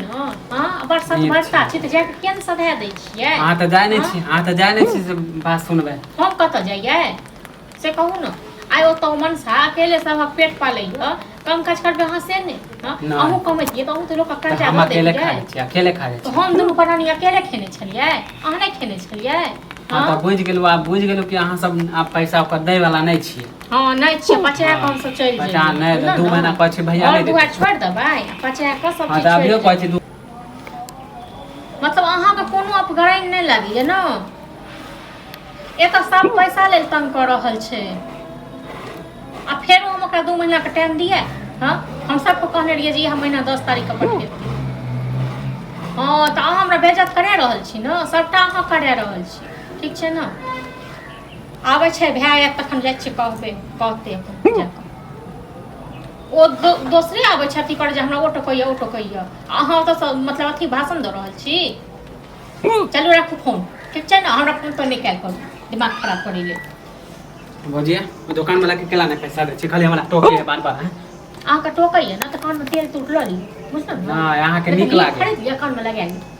हँ, बड़ नीक सतभरता छै। छी तऽ जाके किया ने सधा दै छियै? अहाँ तऽ जाइ नहि हँ? छी, अहाँ तऽ जाइ नहि छी से बात सुनबै। हम कतऽ जइयै से कहू ने। आइ ओतऽ मनसा अकेले सभक पेट पालैया, कम काज करबै अहाँ से नहि? हँ? नहि। अहूँ कमैतियै तऽ अहूँ तऽ लोकके तऽ कर्जा हम दऽ अकेले खा दैतियै। लै छी, अकेले खा लै तऽ छी। हम दुनू प्राणी अकेले खेने छलियै, अहाँ नहि खेने छलियै? हँ, तऽ बुझि गेलहुँ, आब बुझि गेलहुँ कि अहाँ सब आब पैसा ओकर दै वाला नहि छियै। हँ, नहि छियै। पचा कऽ हमसब चलि पचा जेबै, नहि तऽ बुझलहुँ 2 ने? महीना कहै छी भैया घर नहि दुआरि देतै। छोड़ि देबै आ पचा कऽ सब हँ, चीज तऽ छोड़ि अभियो कहै देबै। छी 2। मतलब अहाँके कोनो अपग्रहण नहि लागैया ने? एतऽ सब पैसा लेल तंग कऽ रहल छै आ फेरो हम ओकरा 2 महीनाके टाइम दिए? हँ, हम सबके कहने रहियै जे इएह महीना 10 तारीखके पठेतै। हँ, तऽ अहाँ हमरा बेइज्जत करा रहल छी ने, सभटा अहाँ करा रहल छी। ठीक छै ने, आबै छै भाय आयत तखन जाइ छियै कहबै, कहतै अपन जाकऽ। ओ दोसरे आबै छै अथी करै जे हमरा ओ टोकैया, ओ टोकैया, अहाँ ओतऽसँ मतलब अथी भाषण दऽ रहल छी। चलू, राखू फोन। ठीक छै ने, हमरा फोन तो नहि कयल करू दिमाग खराब करै लेल। भौजी, ओहि दोकान वाला के केला नहि पैसा दै छी, खाली हमरा टोके है बार बार, हैं? अहाँके टोकैया ने तऽ कानमे तेल तूट लऽ लिअ, बुझलहुँ ने? नहि, अहाँके नहि तऽ नीक लीड लागै। खरीद लिअ, कानमे लगा लिअ।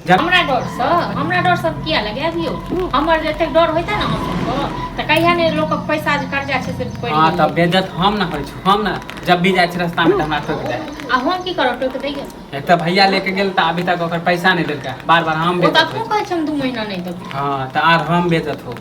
जब हमरा डरसँ, हमरा डरसँ किया लगाबियौ? हमर जे एतेक डर होइते ने अहाँ सबके तऽ कहिया ने लोकक पैसा जे कर्जा छै से पड़ि हँ, तऽ गेलै। बेज्जत हम ने होइ छी, हम ने जब भी जाइ छी रास्तामे तऽ हमरा टोकि जाइ। आ हम की करब, टोकि दैया? एक तऽ भैया लेके गेल तऽ अभी तक ओकर पैसा नहि देलकै, बार बार हम ओ तऽ बेज्जत अखनो होइ छी। कहै छै हम 2 महीना नहि देबै। हँ, तऽ आर हम बेज्जत हो।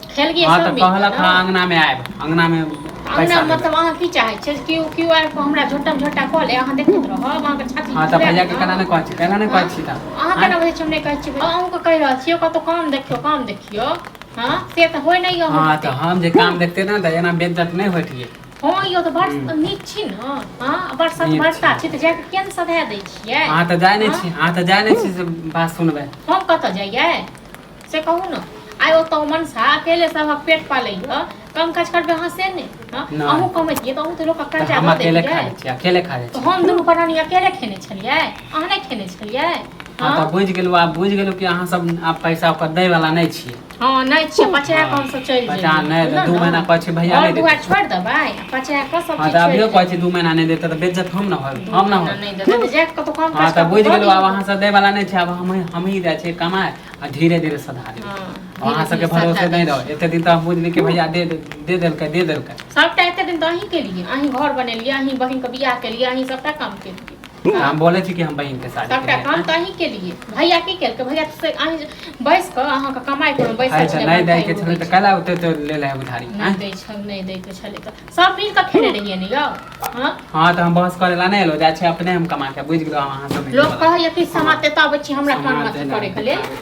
खेलगियै हँ, सब तऽ मिल कऽ कहलक ने? हँ, अङ्गनामे आयब, अङ्गनामे अङ्गना पैसा देबै। मतलब अहाँ की चाहै छियै जे केओ केओ आबि कऽ हमरा झोटम झोटा कऽ ले, अहाँ देखैत रहब? अहाँके छाती हँ, तऽ फुलायत भैयाके ने? केना नहि कहै छी, केना नहि हँ, कहै छी तऽ? अहाँ आँय? केना बुझै छी हम नहि कहै छी? अहूँके कहि रहल छियै, कतहु काम देखियौ, काम देखियौ। हँ, से तऽ होइ नहि यऽ। हँ, तऽ हम जे काम देखते ने तऽ एना बेज्जत नहि होइतियै। हँ यौ, तऽ बड़ नीक छी ने? हँ, बड़ नीक सतभरता छी। छी तऽ जाके किया ने सधा दै छियै? अहाँ तऽ जाइ नहि हँ? छी, अहाँ तऽ जाइ नहि छी से बात सुनबै। हम कतऽ जइयै से कहू ने। आइ ओतऽ मनसा अकेले सभक पेट पालैया, कम काज करबै अहाँ से नहि? हँ? नहि। अहूँ कमैतियै तऽ अहूँ तऽ लोकके तऽ कर्जा हम दऽ अकेले खा दैतियै। लै छी, अकेले खा लै तऽ छी। हम दुनू प्राणी अकेले खेने छलियै, अहाँ नहि खेने छलियै? हँ, तऽ बुझि गेलहुँ, आब बुझि गेलहुँ कि अहाँ सब आब पैसा ओकर दै वाला नहि छियै। हँ, नहि छियै। पचा कऽ हमसब चलि पचा जेबै, नहि तऽ बुझलहुँ 2 ने? महीना कहै छी भैया घर नहि देतै। दुआरि छोड़ि देबै आ पचा कऽ सब हँ, चीज तऽ छोड़ि अभियो कहै देबै। छी 2 महीना नहि देतै तऽ बेज्जत हम ने होब, 2 हम ने महीना होब। नहि देतै तऽ जाकऽ कतहु काम हँ, काज तऽ कऽ कऽ बुझि दऽ गेलहुँ, आब दियौ। अहाँ सब दै वाला नहि छै, आब हमही जाइ छियै कमाय आ धीरे धीरे सधा देबै। हँ, अहाँ धीरे सबके धीरे सधा भरोसे दै नहि रहू। छियै। एते दिन तऽ हम बुझली कि भैया दे दे देलकै, दे देलकै। सबटा एते दिन तऽ अहीं केलियै, अहीं घर बनेलियै, अहीं बहिनके बियाह केलियै, अहीं सबटा काम केलियै। तऽ हम बोलै छी कि हम बहिनके शादी सबटा केलियै। काम तऽ अहीं केलियै। भैया की केलकै? भैया से अहीं बैस कऽ अहाँके कमाइ कोनो बैसल अच्छा छलै, नहि बरखाइ दैके छलै उड़बै तऽ छलै। कैला ओते तो ले ले उधारी? नहि दै छल, नहि दैके छलै तऽ सब मिल कऽ खेने रहियै ने यौ? हँ। हँ, तऽ हम बहस करै ला नहि एलहुँ, जाइ छी अपने हम कमा के। बुझि गेलहुँ, अहाँ सब लोक कहैया कि समाते तऽ अबै छी हमरा कान समाज अथी करैके लेल।